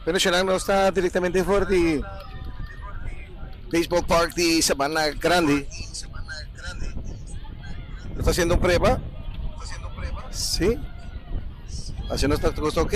Bueno, nos ta directamente for di Baseball Park di Sabana Grandi. Nos ta haciendo un prueba. Sí. Haciendo esta cosa, ok.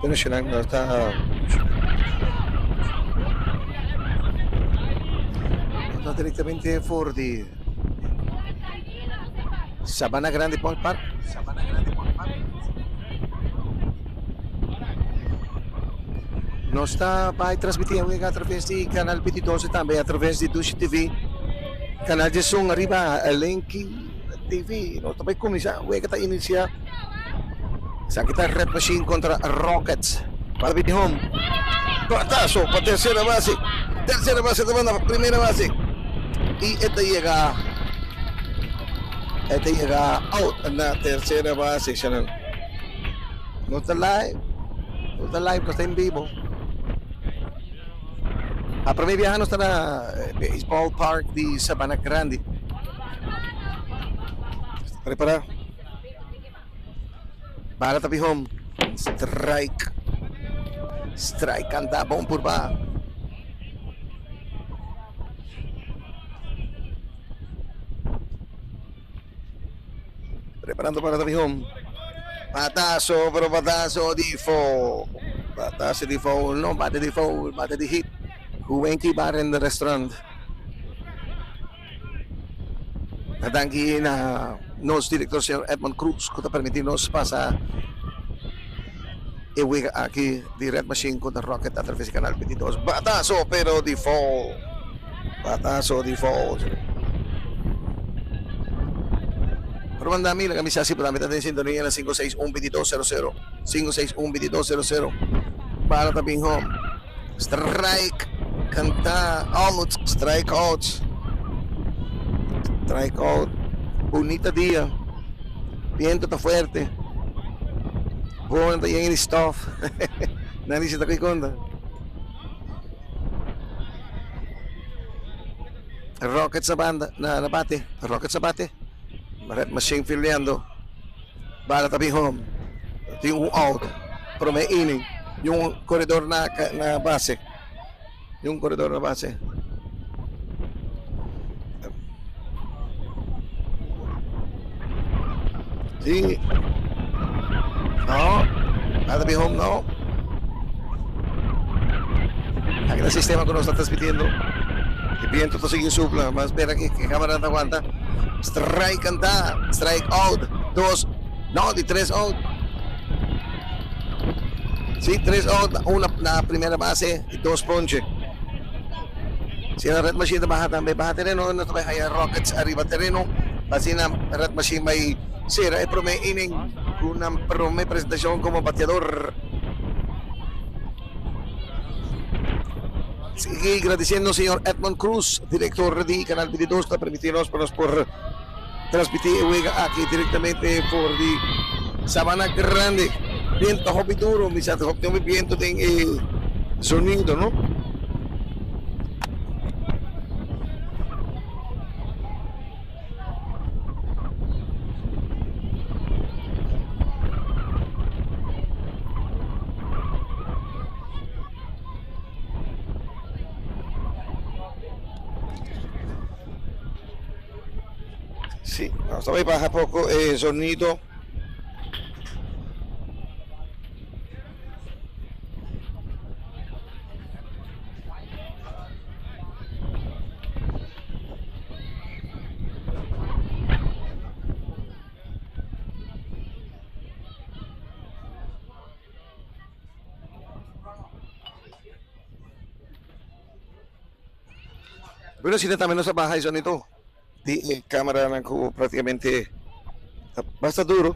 Bueno, nos ta nos ta directamente for di Sabana Grande Ballpark. Sabana Grande Ballpark. Nos ta bai transmiti e wega a traves di Canal 22 y tambe a traves di Dushi TV. Canal 11 ariba Lenki TV. Nos ta bai cuminsa, wega ta inicia. Esaki ta Red Machine contra Rockets. Para bini home. Batazo pa tercera base. Tercera base ta manda pa primera base. Y e ta yega e ta yega out na tercera base. Shanan. No ta live. No ta live, nos ta en vivo. A prome biaha nos ta na Baseball Park di Sabana Grandi. Prepara. Bala ta bihom. Strike. Strike kanta bon purba. Preparando para ta bihom. Batazo, pero batazo di foul. Batazo di foul, no bate di foul, bate di hit. Juvenki Bar and Restaurant. Ta danki na nos director señor Edmond Cruz cu ta permiti nos pasa e wega aki di Red Machine contra Rocket a traves di Canal 22. Batazo pero di foul. Batazo di foul. Pero manda mi laga mi sa si por ta den sintonia na 561 2200. 561 2200. Bala ta bin home. Strike canta out strike out strike out bunita dia biento ta fuerte bonan ta yen di stof nan dice ta ki conta Rockets a banda na bate Rockets a bate Red Machine fildeando. Bala ta bin home. Tin un out. Prome inning. Y un corredor na, na base. Y un corredor na base. Sí. No. Bala ta bin home, no. sistema ku nos ta transmitiendo. E biento ta sigui supla, mas spera ku e kamera ta wanta. Strike kanta, strike out, dos, no, di tres out. Si, tres out, un na primera base i dos ponche. Si na Red Machine ta baha tambe, baha tereno, no ta bai haya Rockets ariba tereno. Asina Red Machine bai sera e prome inning ku nan prome presentashon komo bateador. Sigui gradiciendo señor Edmond Cruz, director di Canal 22, ta permiti nos pa nos por transmiti e wega aki directamente for di Sabana Grande. Biento ta hopi duro, mi sa ta hopi biento den e sonido, no? Sí, nos ta bai baha poko e sonido. Bueno, asina tambe nos a baha e sonido di e cameranan cu practicamente ta basta duro.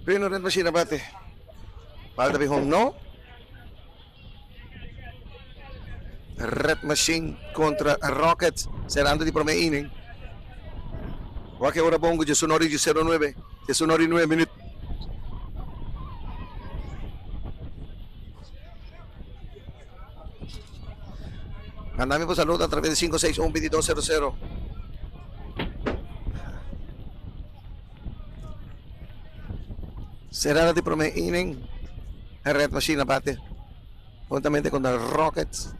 Bueno, red machine bate. Bal ta bin no. Red Machine kontra Rockets serando di prome inning. Wak e ora bongo dje sonori dje 09, dje sonori 9 minuut. Mandami bo saludo a través di 561 2200. Serada di prome inning. Red Machine a bate juntamente con de Rockets.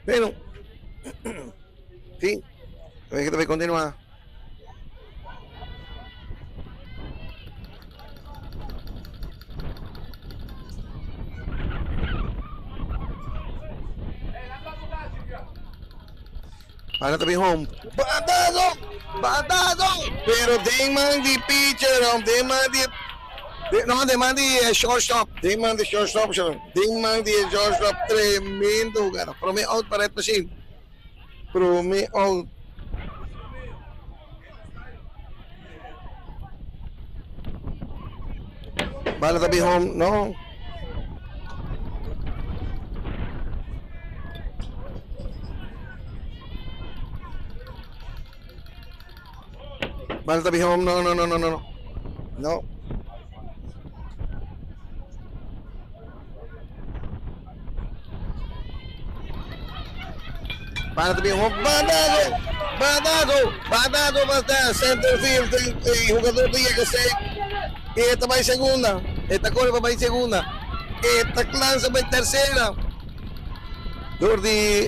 Pero, sí, hay que continuar. Para ta bin home. Batazo! Batazo! Pero den man di pitcher, den man di no, den man di shortstop, den man di shortstop, den man di shortstop, tremendo jugada. Prome out pa Red Machine. Prome out. Bala ta bin home, no. Bala ta bin home, no, no, no, no, no. No. Bala ta bin home, batazo, batazo, batazo basta center field, e jugador ta yega safe, e ta bai segunda, e ta kore pa bai segunda, e ta lansa bai tercera, dor di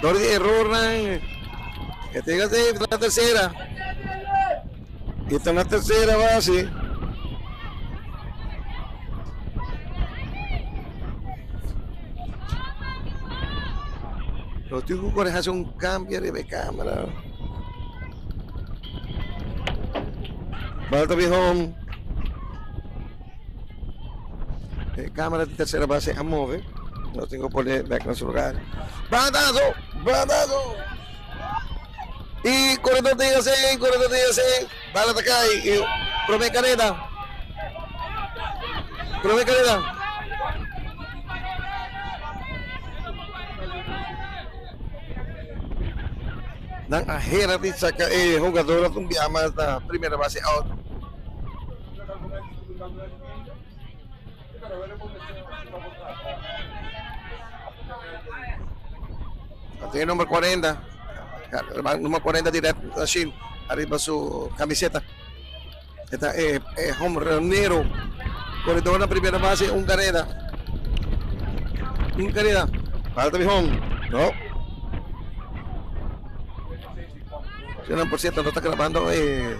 dor di errornan, e ta yega safe na tercera, e ta na tercera base. Lo tin ku kore hasi un kambio riba e kamera. Bal ta bin home. E kamera di tersera base a move. Nos tin ku pone bek na su lugar. Batazo! Batazo! I koredor ta yega sei, koredor ta yega sei. Bala ta kai i prome kareda. Prome kareda. Nan a hera di saka e hugador un bia mas na primera base out. Tin e number 40. Number 40 di Red Machine ariba su camiseta. E ta e e home runero. Corredor na primera base, un carrera. Un carrera. Falta mi home. No. Señor, por cierto, no está grabando eh,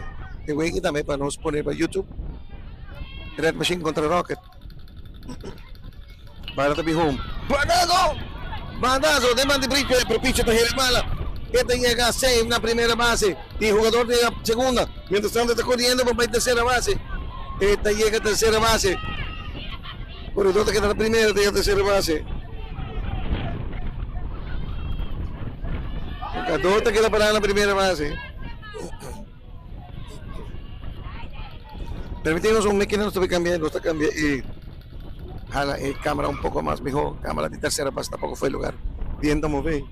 e wiki también para nos poner para YouTube. Red Machine contra Rocket. Bala ta bin home. Batazo! Batazo! Den man di Bricho, pero picho ta heri bala. E ta yega safe na primera base y jugador ta yega segunda. Mientras tanto ta corriendo pa bay tercera base. E ta yega tercera base. Corredor ta keda na primera, ta yega tercera base. Jugador ta keda pará na primera base. Permitimos un mekina nos ta cambia, nos ta cambia e jala e cámara un poco mas mejor. Cámara di tercera base tampoco fue lugar. Viento move.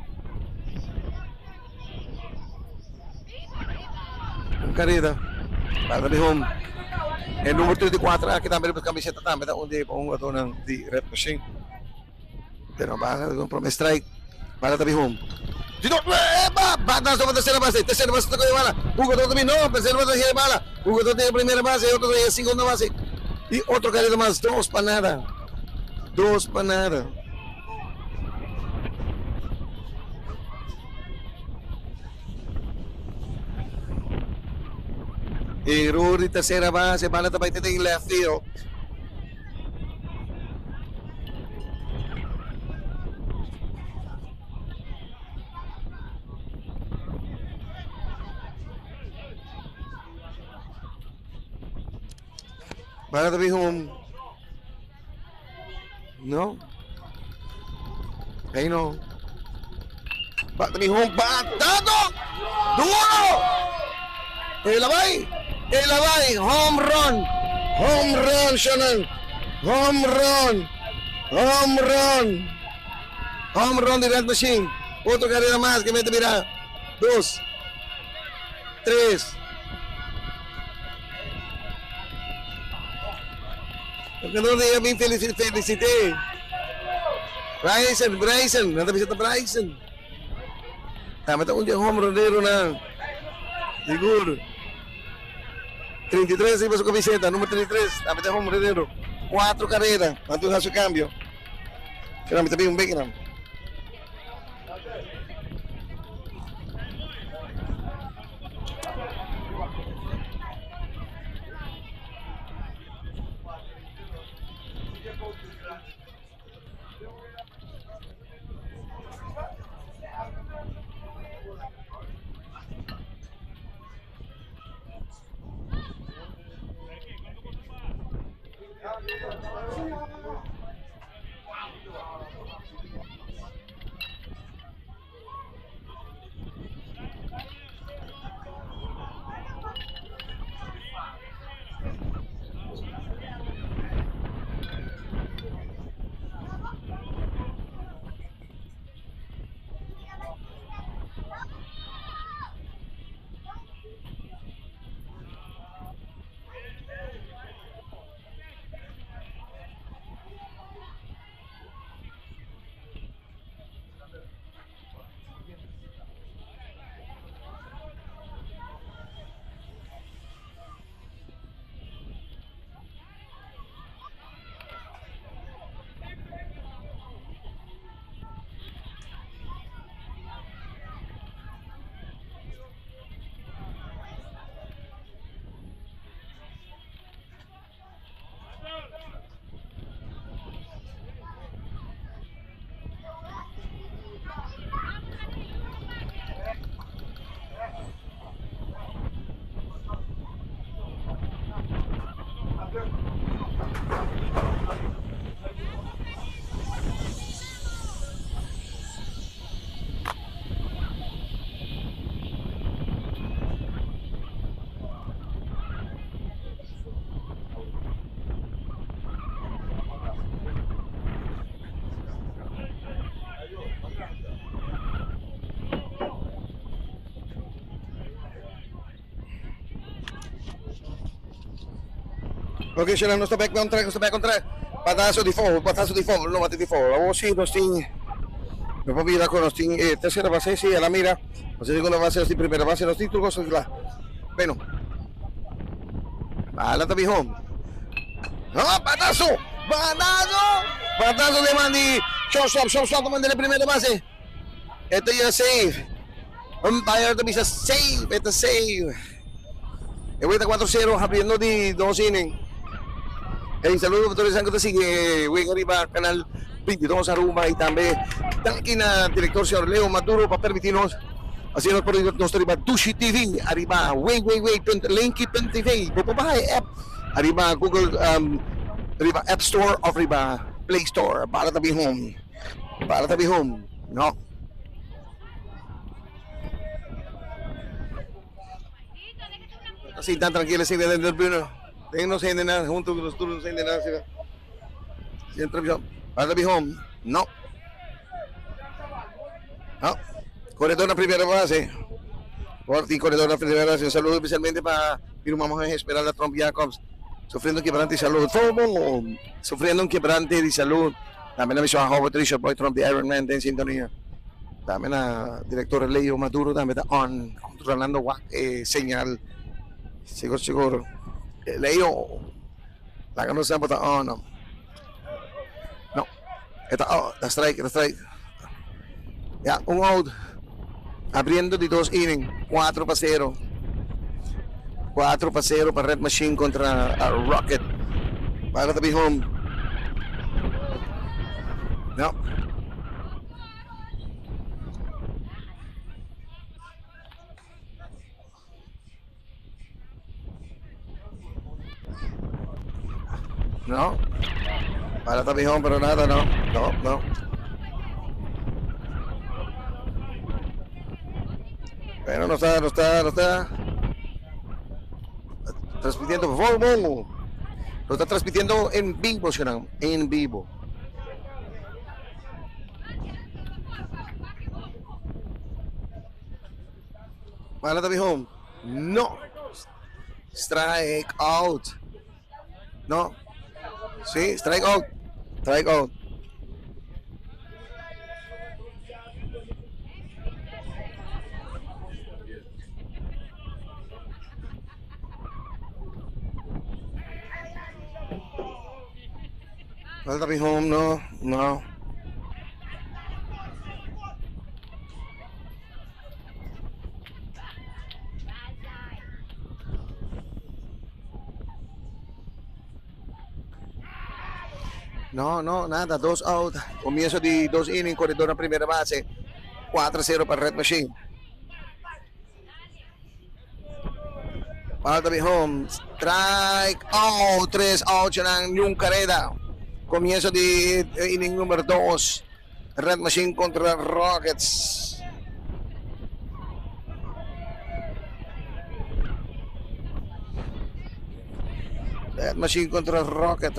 Un carrera. Para de home. E número 34 aki tambe riba camiseta tambe ta un di un jugadornan di Red Machine. Pero baja un prome strike. Bala ta bin home. Tito, epa! Bata sobre tercera base. Tercera base ta coge bala. Jugador ta bin, no, tercera base ta haya bala. Jugador ta haya primera base, otro ta haya segunda base. Y otro carrera mas, dos pa nada. Dos pa nada. Error di tercera base, bala ta bai te den left field. Bala ta bin home. No. Ahí no. Bata bin home. Batado! Duro! El a bai! El a bai! Home run! Home run, Shannon! Home run! Home run! Home run di Red Machine. Otro carrera mas que mete mira. Dos. Tres. Porque no dia bin felicité. Bryson, Bryson, nan ta bisa ta Bryson. Tambe ta un di home runero nan. Sigur. 33 riba su camiseta, numero 33, tambe ta home runero. Cuatro carrera, nan tur haci cambio. Kira mi ta bin un bek nan. Ok, Sheila, nos ta back on track, nos ta back on track. Patazo di foul, patazo di foul, no bate di foul. Awor sí nos tin. No por mira cu nos tin e tercera base, si, el a mira. Nos tin segunda base, nos tin primera base, nos tin tur cos cla. Bueno. Bala ta bin home. Oh, batazo! Batazo! Batazo de man di shortstop, shortstop ta manda na primera base. E ta yega safe. Umpire ta bisa safe, e ta safe. E wega ta 4-0, habriendo di dos inning. Hey, saludo pa tur esnan ku ta sigui e wega riba Canal 22 Aruba y tambe danki na director señor Leo Maduro pa permiti nos asina nos por nos ta riba Dushi TV ariba www.linky.tv. Bo por baha e app ariba Google riba App Store of riba Play Store. Bala ta bin home. Bala ta bin home. No. Así tan tranquilo así den tribuna. Den nos hendenan hunto ku nos tur nos hendenan asina. Den televishon. Bala ta bin home. No. No. Koredor na primera base. Por tin koredor na primera base. Un saludo especialmente pa mi ruman muher Esmeralda Tromp Jacobs. Sufriendo un quebrante di salud. Fobo! Sufriendo un quebrante di salud. Tambe na mi sua Howard Richard Boy Tromp di Iron Man den sintonia. Tambe na director Leo Maduro tambe ta on controlando wak e señal. Sigur sigur. Leo, laga nos sa bo ta on. No, e ta out, ta strike, ta strike. Ya, un out. Abriendo di dos inning, 4 pa 0. 4 pa 0 pa Red Machine contra Rocket. Bala ta bin home. No. No. Bala ta bin home pero nada no. No, no. Bueno, no está, no está, no está. Transmitiendo por Lo está transmitiendo en vivo, señor, en vivo. Bala ta bin home. No. Strike out. No. Sí, strike out. Strike out. Bala ta bin home. No, no. No, no, nada, dos out. Comienzo di dos inning, corredor na primera base. 4-0 para Red Machine. Bala ta bin home. Strike out. Tres out nan niun carrera. Comienzo di inning number 2. Red Machine contra Rockets. Red Machine contra Rocket.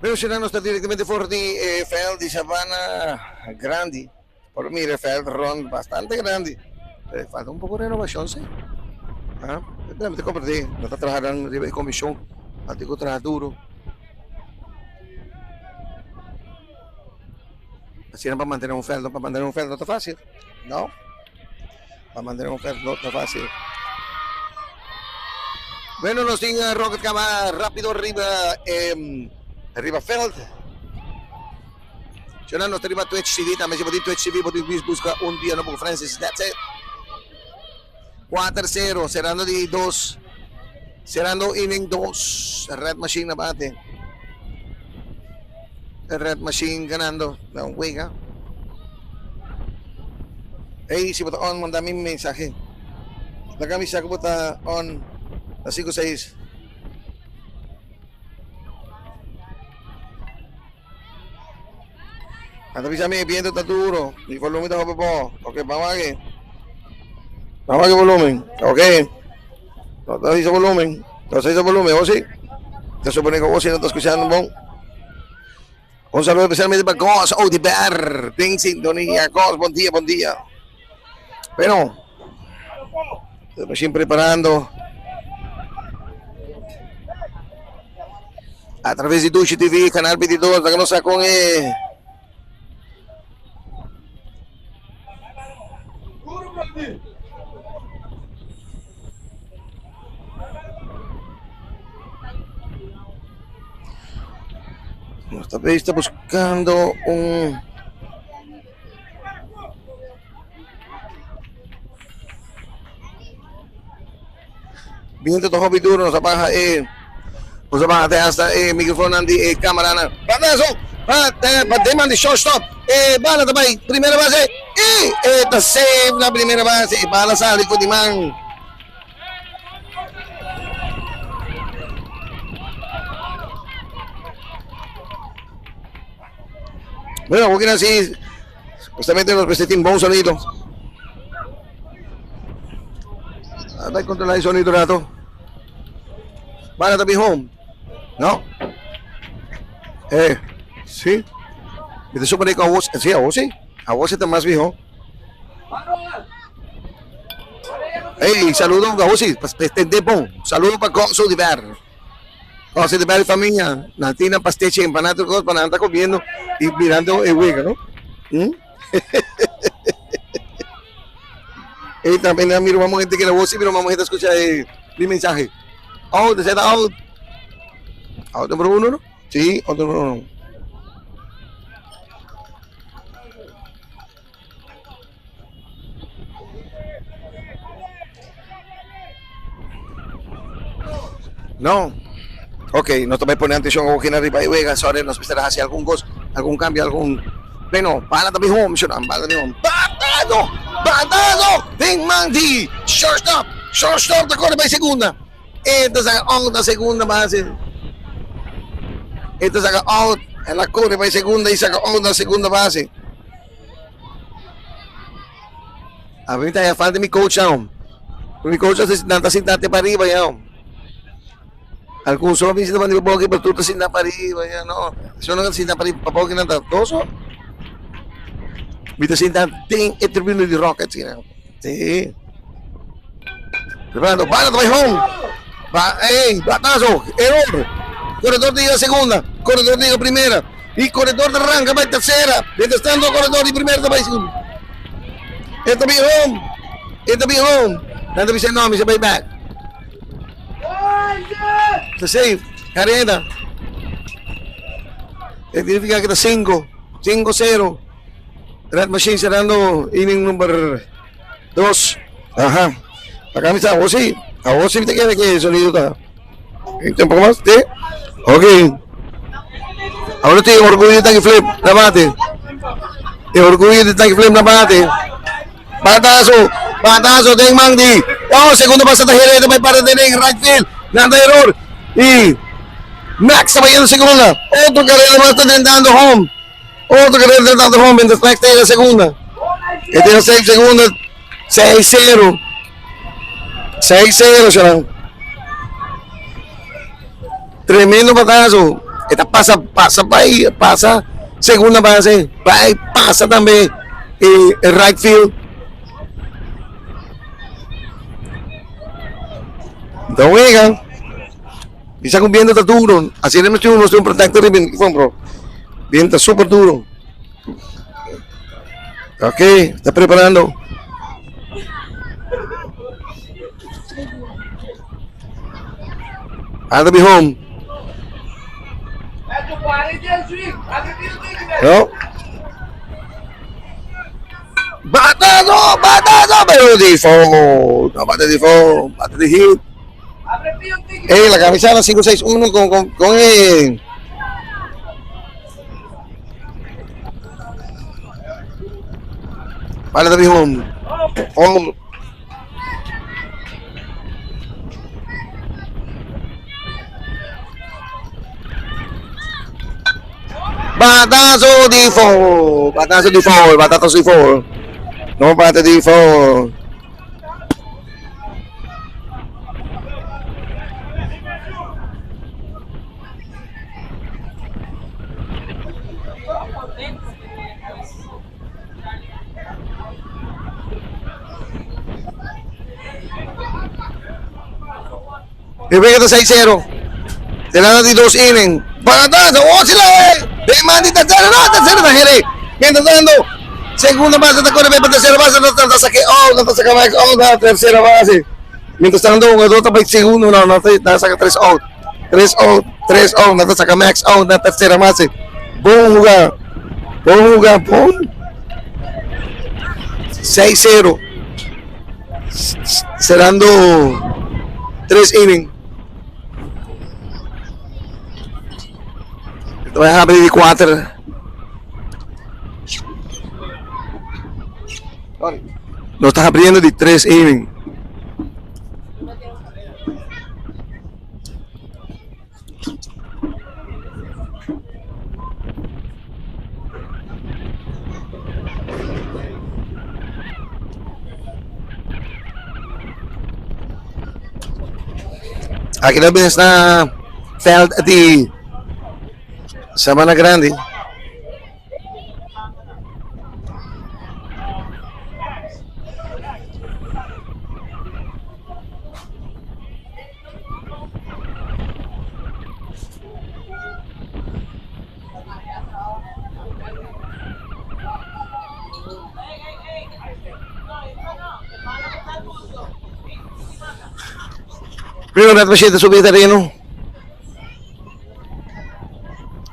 Bueno, si nos ta directamente for di eh, veld di Sabana Grandi. Por mira veld rond bastante grandi. Eh, falta un poco renovación, sí. Ah, realmente comprendí. No ta trabajando riba e comisión. Antes que trabajar duro. Así para mantener un veld, para mantener un veld no está fácil. No. Pa mantener un veld no ta fácil. Bueno, nos tin Rocket Cama rápido riba eh, riba veld. Chona nos riba Twitch TV tambe. Si bo tin Twitch TV, bo tin busca un dia nobo cu Francis. That's it. 4-0, cerrando di 2. Cerrando inning 2. Red Machine na bate. Red Machine ganando. Na un wega. Hey, si bo ta on, manda mi mensahe. Laga mi sa ku bo ta on na 5 6. Anta bisa mi viento ta duro. Mi volumen ta hopi bo. Ok, vamos aquí. Vamos aquí volumen. Ok. No te dice volumen. No se dice volumen, ¿o sí? Ta supone ku osi no ta skuchando bon. Un saludo especialmente pa Gos Odiber den sintonia. Gos, bon dia, bon dia. Bueno, estamos preparando a través de Dushi TV, Canal 22, la que nos con eh, Nos ta ta buscando un Viento ta hopi duro, nos a baha e nos a baha te hasta e microfoonnan di e camaranan. Batazo! Bate pa deman di shortstop. E bala ta bai primera base y e ta safe na primera base. E bala sali for di man. Bueno, porque así, supuestamente nos mester tin bon sonido. A bai controlar el sonido rato. Bala ta bin home. No? Eh, sí. Mi ta supone ku awor, sí, awor sí. Awor sí ta mas miho. Hey, saludo, awor sí, pa tende bon. Saludo pa Gonzo di Ver. Gonzo di Ver y familia. Nan tin nan pastechi, empanada, tur cos, pa nan ta comiendo y mirando e wega, no? Mm? Y también mi ruman mujer te quiere vos y mi ruman mujer te escucha eh, mi mensaje. Out, se out. Out número uno, ¿no? Sí, out número uno. No. Ok, nos ta bai pone atencion awor kina riba e wega. Sorry, nos mester haci algun cos, algun cambio, algun... Bueno, bala ta bin home, shownan, bala ta bin home. Batazo! Batazo! Den man di shortstop! Shortstop ta corre bai segunda. E ta saca out na segunda base. E ta saca out. El a corre bai segunda y saca out na segunda base. A mi ta falta mi coach now. Mi coach nan ta sinta te pa riba ya. Algun so mi sinta pa riba boki, pero tur ta sinta pa riba ya no. So nan ta sinta pa riba pa boki nan ta doso. Mi ta sinta den e tribuna di Rockets ya. Sí. Preparando, bala ta bai home. Ba, ey, batazo, error. Corredor ta llega segunda, corredor ta llega primera. Y corredor ta ranca bai tercera. Mientras tanto, corredor di primera ta bai segunda. E ta bin home. E ta bin home. Nan ta bisa no, mi sa bai back. Ta safe. Carrera. E significa que ta 5. 5-0. Red Machine cerrando inning number 2. Ajá. Acá mi está, awor sí. Awor sí mi ta kere que el sonido ta. Un poco más, sí. Ok. Ahora tin orgullo de Tanque Flip na bate. E orgullo de Tanque Flip na bate. Batazo, batazo den man di. Oh, segundo pasa ta Herrera bai para den right field. Nada error. Y Max ta bayendo segunda. Otro carrera más ta drentando home. Otro carrera drentando home mientras Max ta llega segunda. E tiene 6 segunda. 6-0. 6-0, Sharon. Tremendo batazo. Esta pasa, pasa pa ahí, pasa segunda base, va y pasa también eh, el right field. Entonces, juega. Bisa con viento está duro. Así no estoy un protector de micrófono. Viento está súper duro. Ok, está preparando. Anda be home. No. Batazo, batazo, pero di foul. No bate di foul, bate di hit. Ey, la camisa la 561 con, con, con eh. Bala ta bin home. Home. Batazo di foul. Batazo di foul. Batazo di foul. No bate di foul. E wega ta 6-0. Delanta di dos inning. Batazo, oh si la De man di tercera, no, tercera ta here. Mientras tanto, segunda base ta corre pa tercera base, no ta saque out, no ta saca Max out na tercera base. Mientras tanto, jugador ta bay segundo, no, no ta saca tres out. Tres out, tres out, no ta saca Max out na tercera base. Bon juga, bon juga, bon. 6-0. Cerrando tres inning. Vai abrir de cuatro. No está abriendo de tres inning. Aki na bes na veld di Sabana Grandi. Primero Red Machine ta subi terreno.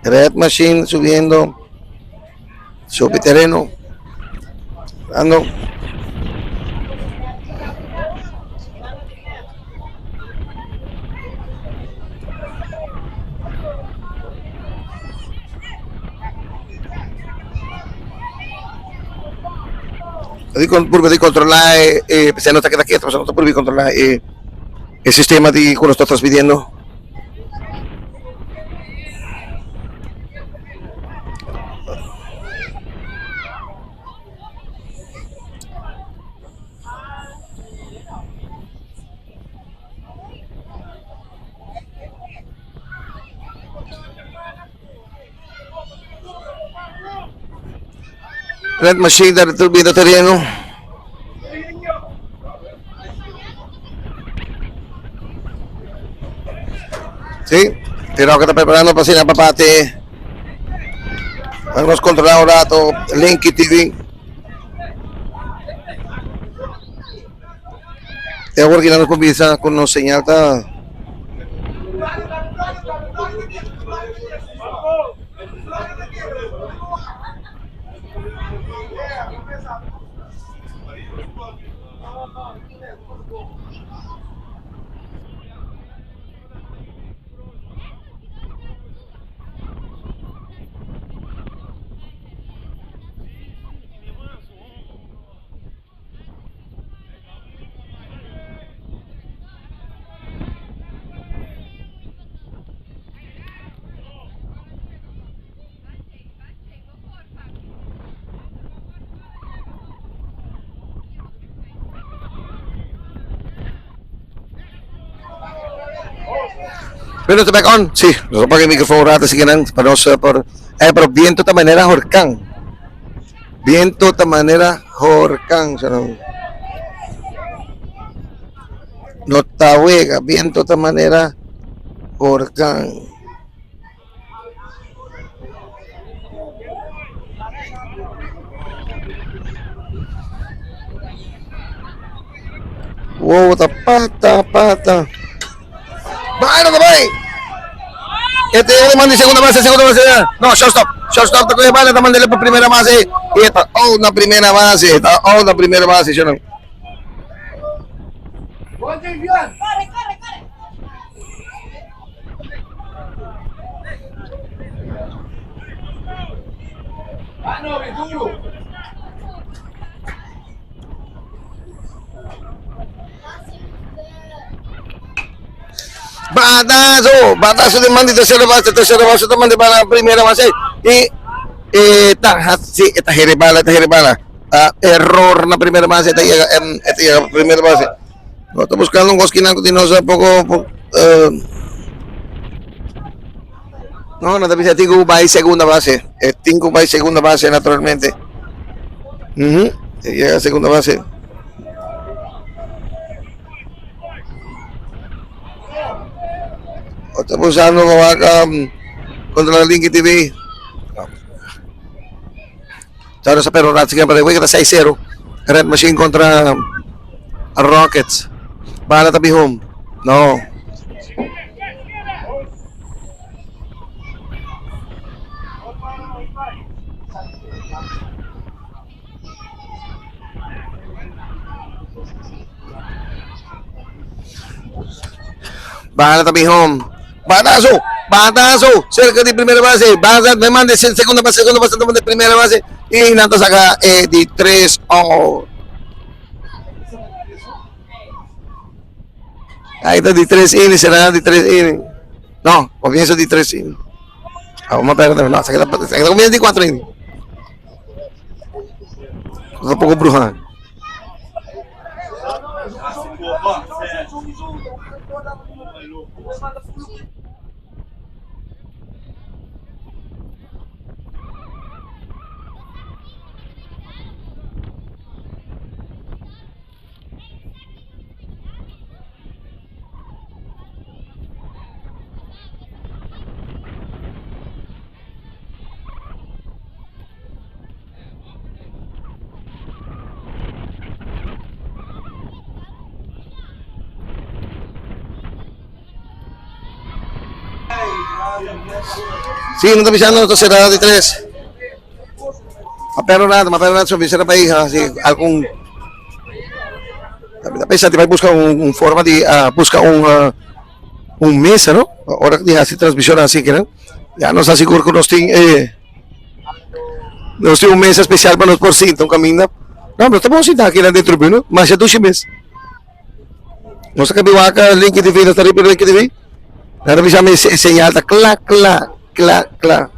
Red Machine subiendo. Subi terreno. Ando. Di con purba di controla e e p'esei no ta keda keto pasobra no ta purba di controla e e sistema di ku nos ta transmitiendo. Red machine ta subiendo tereno. Sí, Tiroca ta preparando pa asina pa bate. Nos controla un rato Linky TV. E awor ki nos por bisa ku nos señal ta. Pero ta back on? Sí, nos a paga e microfoon un rato así que nan pa nos por eh pero viento ta manera horcan. Viento ta manera horcan, sa no. No ta wega, viento ta manera horcan. Wow, ta pata, pata. Bai, no bai. Este es el manda segunda base, segunda base. No, shortstop. Shortstop ta coge bala, ta mandele pa primera base. Y está out na primera base. Está out na primera base, ¿sí o no? Corre, corre, corre. Batazo, batazo di man di tercera base, tercera base ta manda bala primera base y e ta hasi, e ta here bala, ta here bala. Ah, error na primera base, ta llega, em, ta llega primera base. No ta buscando un goskinan ku tin nos poco, po, eh, no, no ta bisa tin ku bai segunda base. E tin ku bai segunda base naturalmente. Mhm. E llega segunda base. Ta usando wak contra la Linky TV. Charo sa pero rat sige pa wega ta 6-0. Red Machine contra Rockets. Bala ta bihom. No. Bala ta bihom. Batazo, batazo, cerca di primera base. Bata, me mande segunda base, segunda base, mande primera base. Y nan ta saca eh, di 3 out. Ahí está di 3 inning, será di 3 inning. No, comienzo di 3 inning. Ah, vamos a perder, no, se queda, se queda comienzo di 4 inning. Tampoco bruja. Sí, no ta bisando no ta cerrado di tres. Ma pero nada, ma pero nada, so bisa na pa hija, si algún ta pensa di bai busca un forma di busca un mesa, no? Ora di hasi transmision así que no. Ya nos ta sigur ku nos tin e nos tin un mesa especial pa nos por sinta un caminda. No, nos ta bon sinta aki nan den tribuna, masha dushi mes. Nos a kabi wak Linky TV, nos ta riba Linky TV. Nan ta bisa mi e señal ta kla kla kla kla.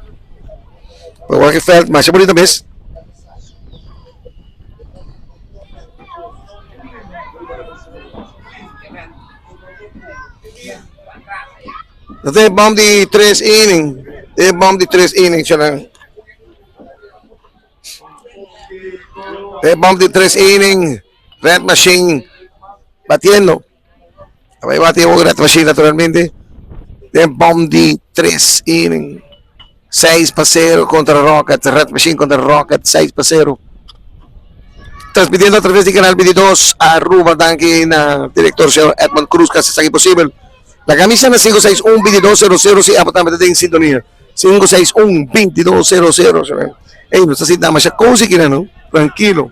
Pero wak e veld masha bonito mes. Dat e bom di tres inning. E bom di tres inning, chanan. E bom di tres inning. Red Machine batiendo. Tabay bati ook Red Machine naturalmente. E bom di tres inning. 6-0 contra Rocket. Red Machine contra Rocket. 6-0. Transmitiendo a través di Canal 22 Aruba. Danki na director señor Edmond Cruz que hace esaki posible. La camisa na 561-2200 si abo tambe ta den sintonia. 561-2200. Ey, nos ta sinta masha cozy kina no. Tranquilo.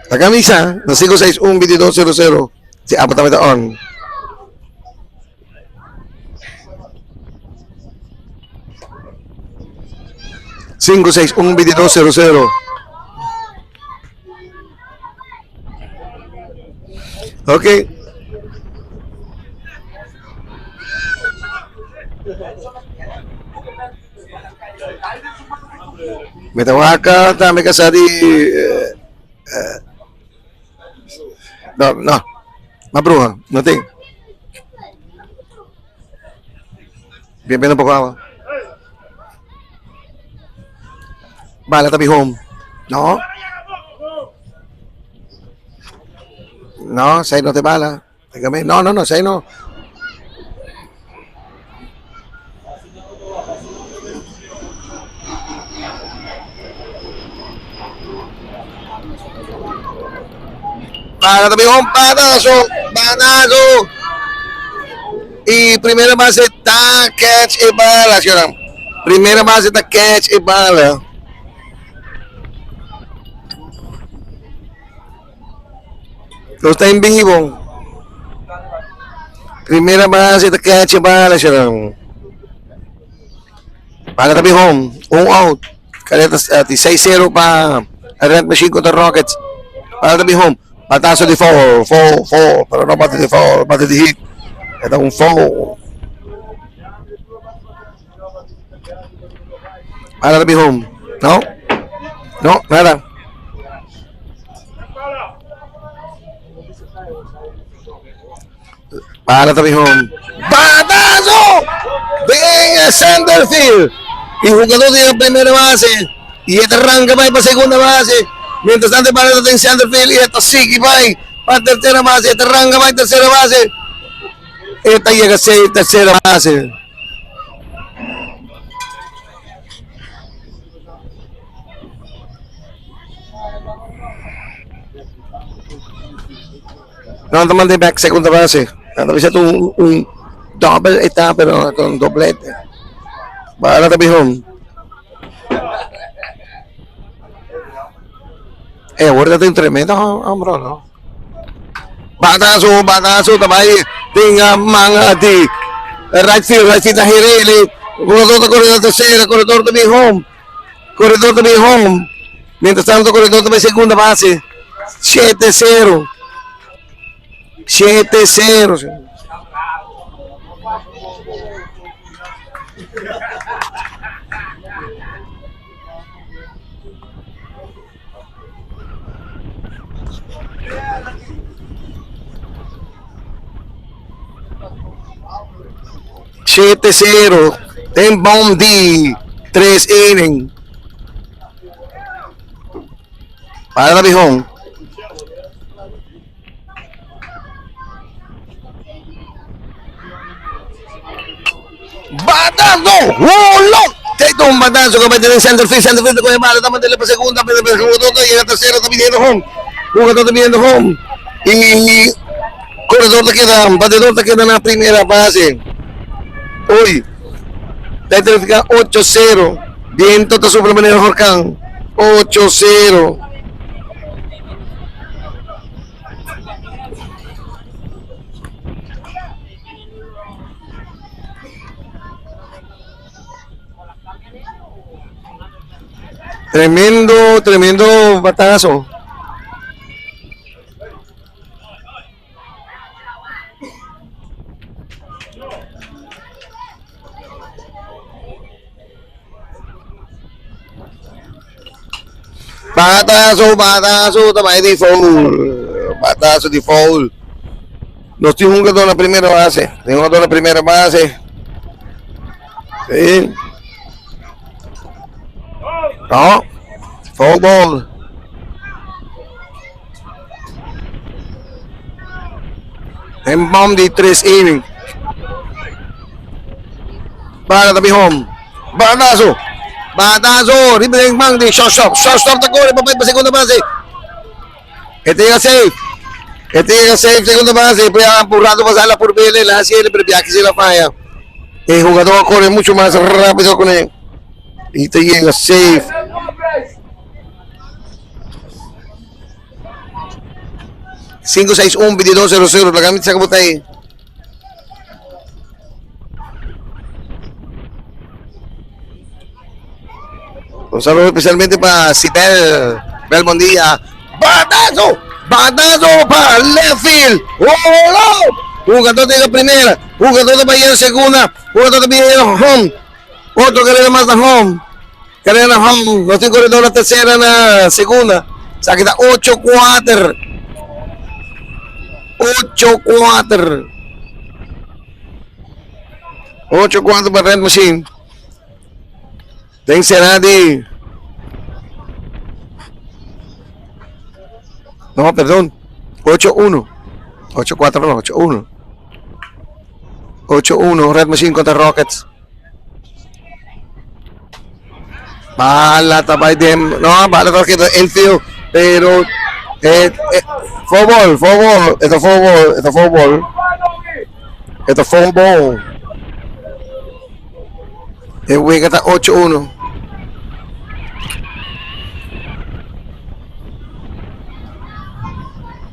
La camisa na 561-2200 si abo tambe ta on. 561-2200. Ok. Mi ta wak tambe kasa di eh, eh, no, no, ma bruha, no tin. Bien, bien un poco agua. Bala ta bi home. No. No, sei no te bala. No, no, no, sei no. Bala ta bi home. Balazo, balazo. Y primera base ta catch e bala, señora. Primera base ta catch e bala. Nos ta en vivo. Primera base ta catch e bala, señora. Bala ta home. Un out. Careta di 6-0 pa Red Machine contra Rockets. Bala ta home. Batazo di foul, foul, foul, pero no bate di foul, bate di hit. E ta un foul. Bala ta bin home. No, no, nada. Bala ta bin home. Batazo! Den center field. Y jugador di primera base. Y e ta ranca bay pa segunda base. Mientras tanto e bala ta den center field y e ta sigui bay pa tercera base. E ta ranca bay tercera base. E ta yega safe tercera base. Nan ta manda back segunda base. Nan ta bisa un, un double eta, pero un doblete. Bala ta bin home. Eh, ahora ta un tremendo home run, no? Batazo, batazo, ta bai den man di right field, right field ta herele. Jugador ta corre na tercera, corredor ta bin home. Corredor ta bin home. Mientras tanto, corredor ta bai segunda base. 7-0. 7-0. 7-0 den bom di tres inning. Para Bijón. Batazo! Holo! Ito un batazo que va a tener center field, center field con el bala, está mandando para segunda, pero el jugador que llega a tercera está pidiendo home. Jugador está pidiendo home. Y corredor te queda, batedor te queda en la primera base. Hoy, está 8-0. Viento está sobre manera Horcán. 8-0. Tremendo, tremendo batazo. Batazo, batazo, ta bai di foul. Batazo di foul. Nos tin hungador na primera base. Tin hungador na primera base. Sí. No. Foul ball. En bom di tres inning. Bala ta home. Batazo. Batazo. Riba den man di shortstop. Shortstop ta corre pa pa segunda base. E ta llega safe. E ta llega safe segunda base. Pero ya apurado pasarla por Bele. La hace pero viaje se la falla. El jugador corre mucho más rápido con él. Y te llega safe. 561 2200 la camisa como está ahí. Un saludo especialmente para Cibel. Bel, buen día. ¡Batazo! ¡Batazo para left field! ¡Oh, Jugador de la primera, jugador de Bayern segunda, jugador de Bayern home. Otro carrera más a home. Carrera home. No tiene corredor la tercera, la segunda. O sea, queda 8-4. 8-4. 8-4 para Red Machine. Tem será de. No, perdón. 8-1. 8-4 no, 8-1. 8-1, Red Machine contra Rockets. Bala ta dem. No, bala ta queda infield. Pero. Foul ball, foul ball. Esto foul ball, esto foul ball. Esto foul ball. E wega ta 8-1.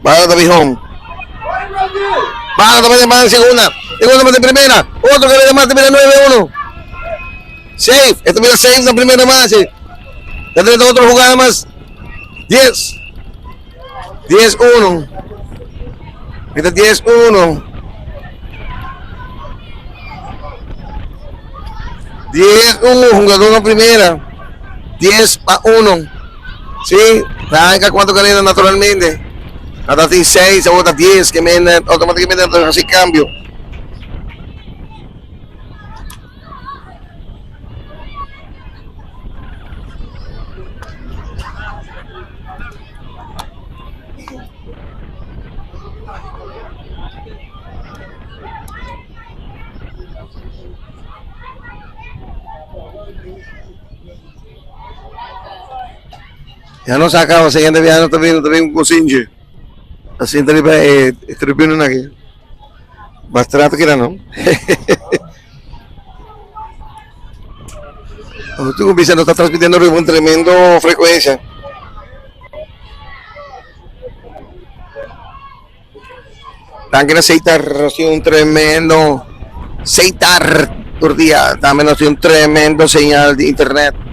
Bala ta home. Bala ta más en segunda. Segunda más de primera. Otro que le más de 9-1. Safe. Esto mira safe la primera más. Ya tiene otra jugada más. 10. 10-1. Este 10-1. 10-1, jugador en primera. 10 a 1. Sí, arranca cuatro carreras naturalmente. Hasta 6, ahora 10, que me automáticamente así cambio. Ya nos a caba siguiente biaha nos ta bini, nos ta bini cu Sinchi. Ta sinta riba e tribuna aki. Mas trato keda no. Nos tin cu bisa nos ta transmitiendo riba un tremendo frecuencia. Danki na Seitar, nos tin un tremendo Seitar tur dia, tambe nos tin un tremendo señal di internet.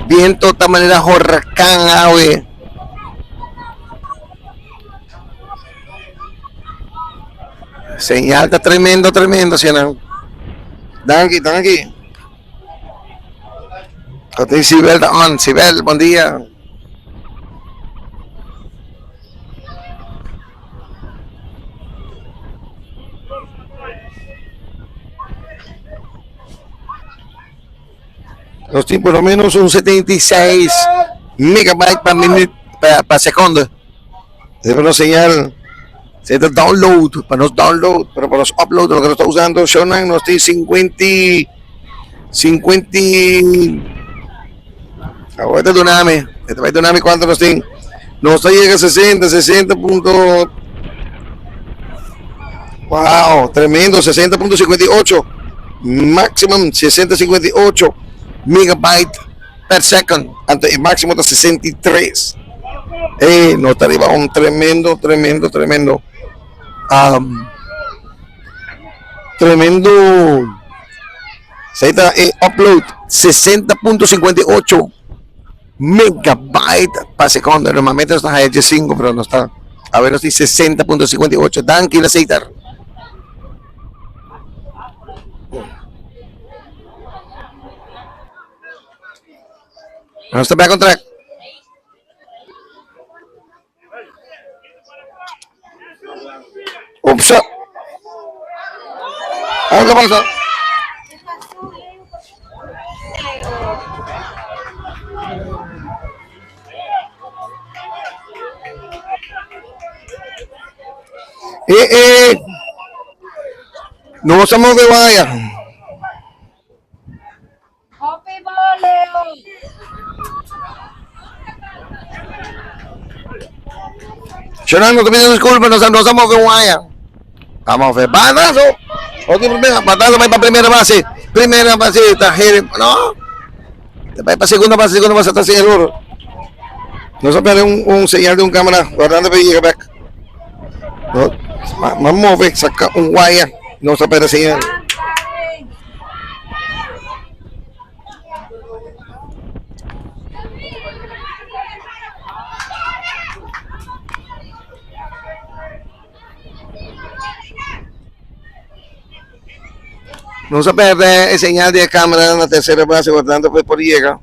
Biento ta manera horacán awe. Señal ta tremendo, tremendo, sianan. Danki, danki. Ate Sibel ta on. Sibel, bon dia. Nos tin por lo menos un 76 megabyte pa minuut, pa seconde. Debe nos señal, se ta download, pa nos download, pero pa nos upload loke nos ta usando shownan nos tin 50, 50, awor ta dunami, e ta bai dunami cuanto nos tin, nos ta yega 60, 60 punto, wow, tremendo, 60.58, maximum 60.58 megabyte. Per second, anto e maximo ta 63. Ey, no ta riba un tremendo, tremendo, tremendo, um, tremendo, esey ta e upload, 60.58 megabyte pa secondo. Normalmente nos ta haya 15, pero nos ta, awe nos tin 60.58. Danki na Seitar. Nos ta back on track. Oeps. Algo pasa. Eh, eh. No se move vaya. Hopi bo Leo. Shonang, no ta pidiendo disculpa, nos a move un waya. A move batazo. Otro primera, batazo bai pa primera base. Primera base ta here, no. Ta bai pa segunda base, segunda base ta sin error. Nos a perde un, un señal de un cámara, guardando pa llega back. No, ma move, saca un waya, nos a perde señal. Nos a perde e señal di e camera na tercera base, por tanto por yega.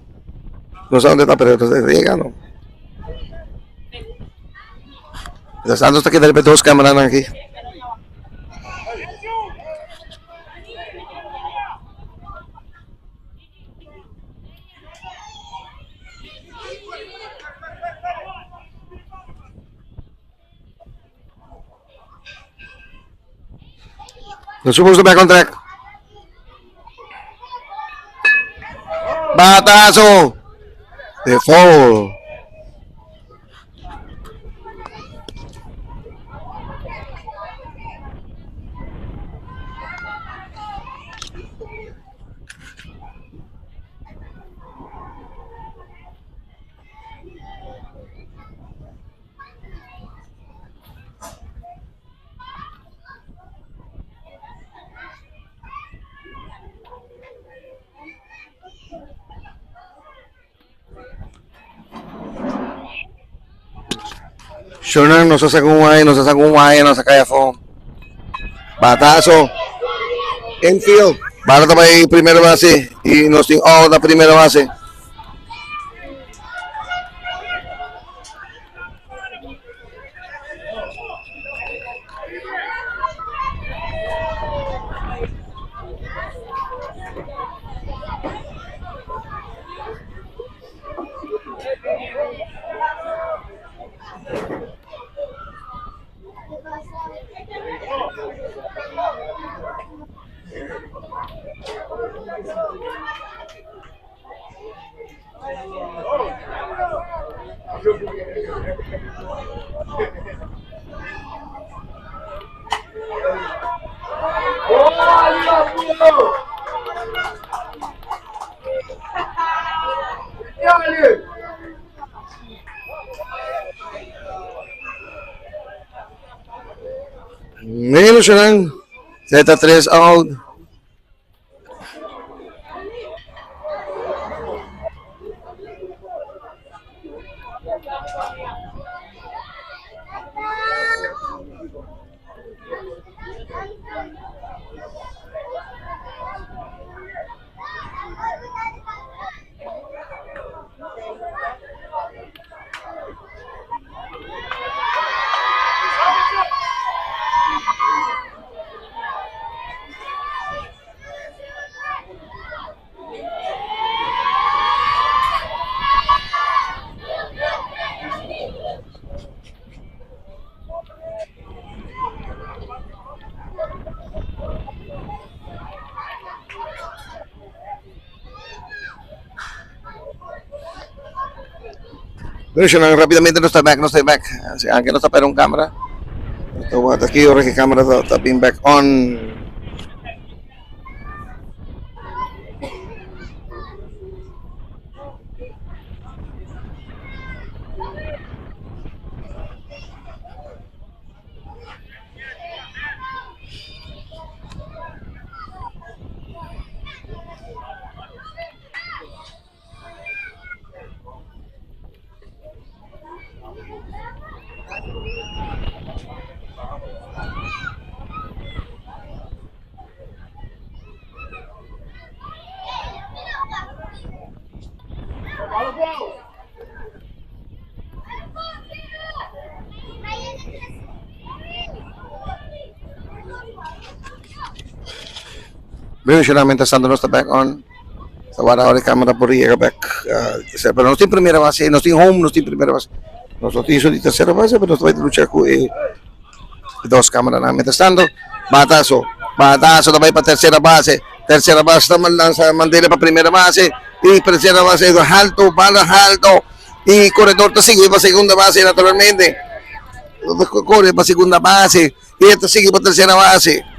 No sa donde ta, pero ta yegando. Mientras tanto ta keda riba e dos cameranan aki. Nos supuesto back on track. Batazo. De foul. Shornan nos a saca un waya, nos a saca un waya, nos a cay afo. Batazo. Infield. Bala ta bay primera base y nos tin out na primera base. Menos Zeta 3 out. Bueno, rápidamente nos ta back, nos ta back. Aunque no ta para un cámara. Nos ta aki ora ku cámara ta being back on. Bueno, mientras tanto nos ta back on. Ta wara ora e camera por yega bek. Pero nos tin primera base, nos tin home, nos tin primera base. Nos no tin esun di tercera base, pero nos ta bai lucha ku e dos cameranan. Mientras tanto, batazo, batazo ta bai pa tercera base. Tercera base ta lansa Mandela pa primera base. Y tercera base alto, bala alto. Y corredor ta sigui pa segunda base naturalmente. Corre pa segunda base. Y ta sigui pa tercera base.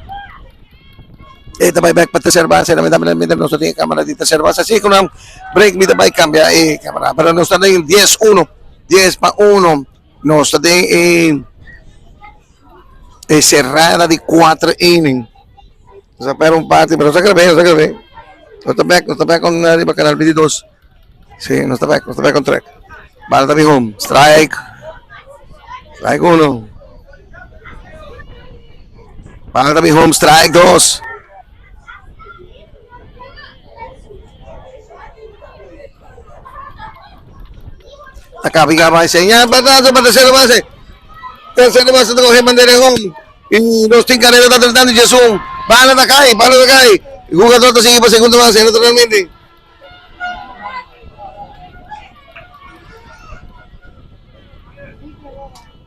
E ta bai bek pa tercera base, lamentablemente nos no tin e camera di tercera base, así ku nan break mi ta bai cambia e camera, pero nos ta den dies uno, dies pa uno, nos ta den e e cerrada di cuatro inning, nos a perde un parti, pero nos ta grab'é, nos ta grab'é, nos ta bek, nos ta bek on riba canal 22, si, nos ta bek, nos ta bek on track, bala ta bin home, strike, strike uno. Bala ta bin home, strike dos. Ta kapi kaba señal batazo pa tercera base. Tercera base ta coge bandera home. Y nos tin carrera ta tratando Jason. Bala ta cae, bala ta cae. Jugador ta sigui pa segunda base naturalmente.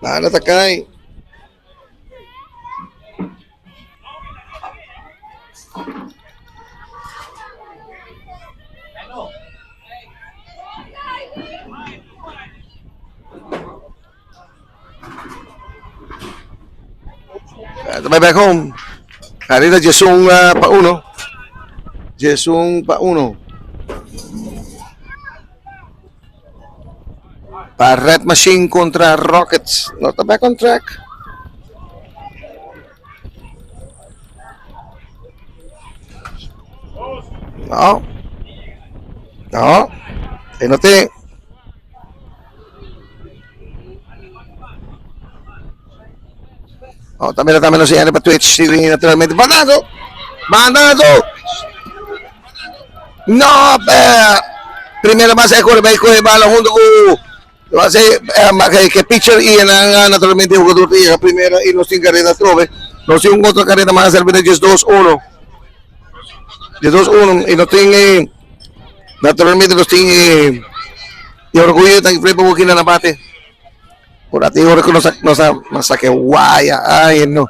Bala ta cae. Ta bai back home. Carrera 11 pa 1. 11 pa 1. Pa Red Machine contra Rockets. No ta back on track. No. No. E no te. Oh, también también nos señales para Twitch TV, naturalmente. ¡Banazo! ¡Banazo! No, eh, primera base corre, va coge bala junto con base eh, que pitcher y en naturalmente el jugador llega primera y no sin carrera trove. No sin otra carrera más, el 2-1. 2-1 y no tiene naturalmente nos tiene y orgullo tan fue porque na bate. Por ati ora ku nos nos a masake waya ay no.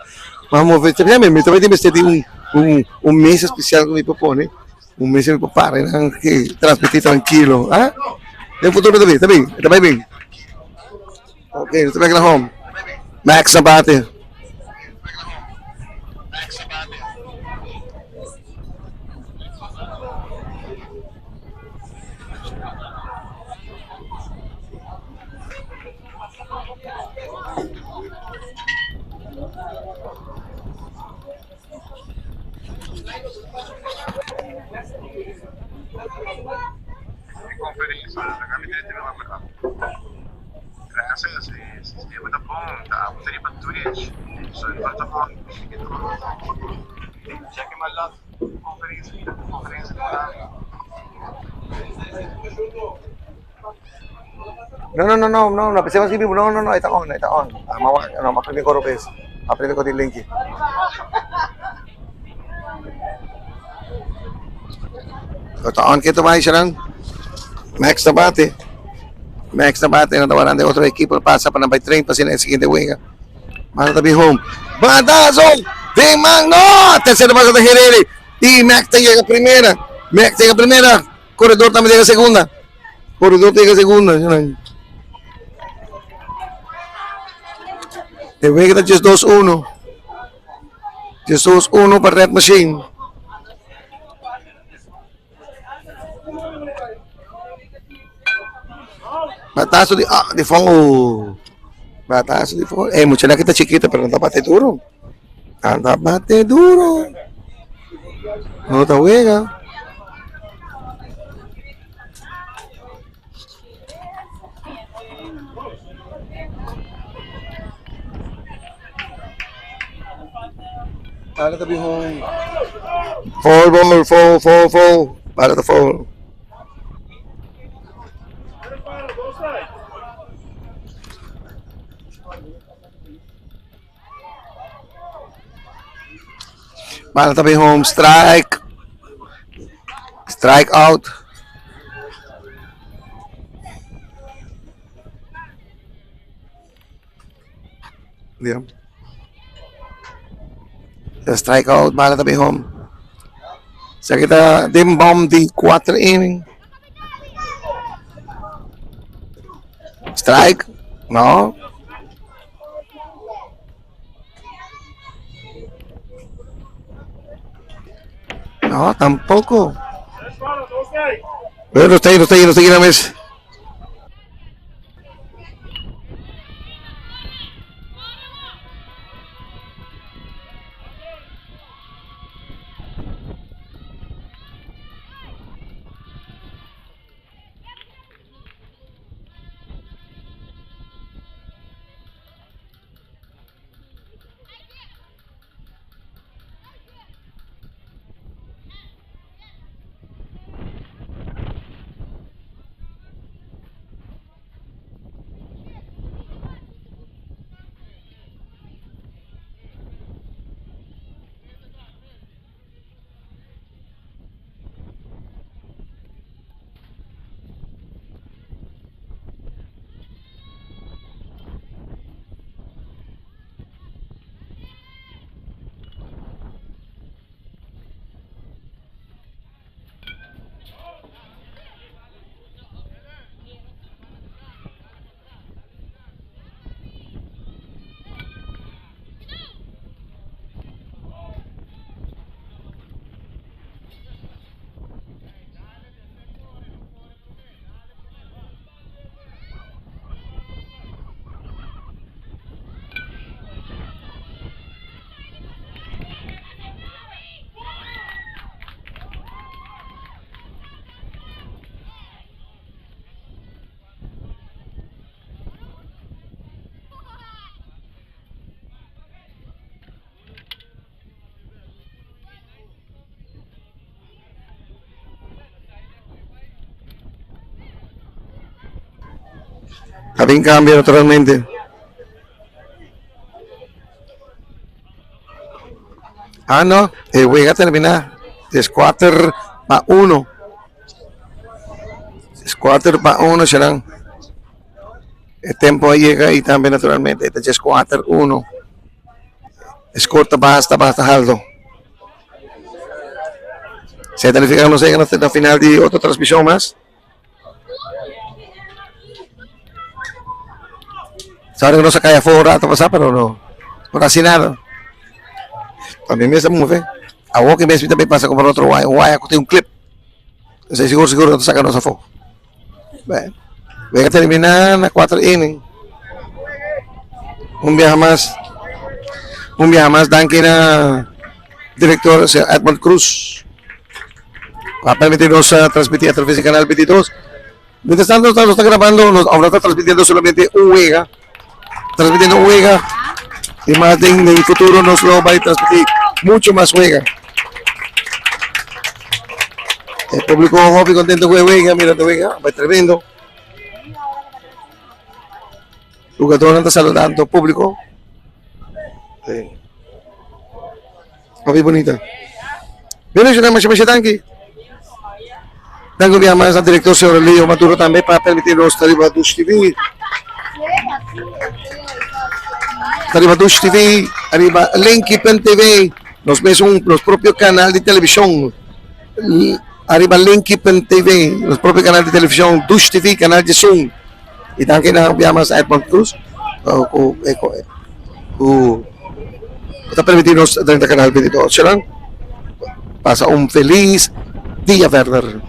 Vamos ver, me me también mester di un un un mesa especial ku mi por pone. Un mesa mi por para nan que transmitir tranquilo. Ah? Den futuro ta bin, ta bin, e ta bai bin. Ok, nos ta bek na home. Max na bate. No, no, no, no, no, no, pensemos que no, no, no, ahí está on, ahí está on. Ah, ma, no, ma prende coro ves. Ma prende con el link. Está on que toma ahí, Max ta bate. Max ta bate, no ta warande otro equipo pasa pa nan bay train pa asina e siguiente wega. Mano ta bin home. Batazo! Den man, no! Tercera base ta Herrera. Y Max ta llega primera. Max llega primera. Corredor también llega segunda. Corredor llega segunda. E wega ta 2-1. 2-1 pa Red Machine. Batazo di ah, di foul. Batazo di foul. Eh, muchanan kita chiquita, pero no ta bate duro. Ta bate duro. No ta wega. Para ta bin home. Foul ball, foul, foul, foul. Para ta foul. Bala ta bin home, strike. Strike out. Yeah. Strike out, bala ta bin home. Sa kita den bom di 4 inning. Strike? No. No, tampoco. Pero no está ahí, no está ahí, no está ahí na mes. Ta bin cambio naturalmente. Ah no, e wega termina. Es 4 pa 1. Es 4 pa 1 serán. E tempo a yega y tambe naturalmente ta djes kuater uno. E score ta basta basta halto. Esei ta nifica nos yega na final di otro transmision mas. Sabe ku nos a kai afó un rato pasá pero no por hasi nada. Pa mi mes a move. Awor ki mes mi ta bay pasa kumpra otro waya, un waya ku tin un clip. Esei sigur sigur no ta saka nos afó. Bueno, wega terminá na kuater inning. Un biaha mas, un biaha mas danki na direktor señor Edmond Cruz ku a permití nos transmití atraves di kanal 22. Mientras tanto nos ta grabando, nos ahora ta transmitiendo solamente un wega, transmitiendo un wega y mas den den futuro nos lo bay transmiti mucho mas wega. E publico hopi contento cu e wega, mira e wega bay tremendo. Jugadornan ta saludando publico. Sí. Hopi bunita. Bien, señor, masha masha danki. Danki un bia mas na director señor Leo Maduro tambe pa permiti nos ta riba Dush TV. Ta riba Dush TV, ariba Linky Pen TV, nos mes un nos propio canal di television. Ariba Linky Pen TV, nos propio canal di television Dush TV, canal di Zoom. Y danki na un bia mas Edmond Cruz cu cu ta permiti nos drenta canal 22. Pasa un feliz dia verder.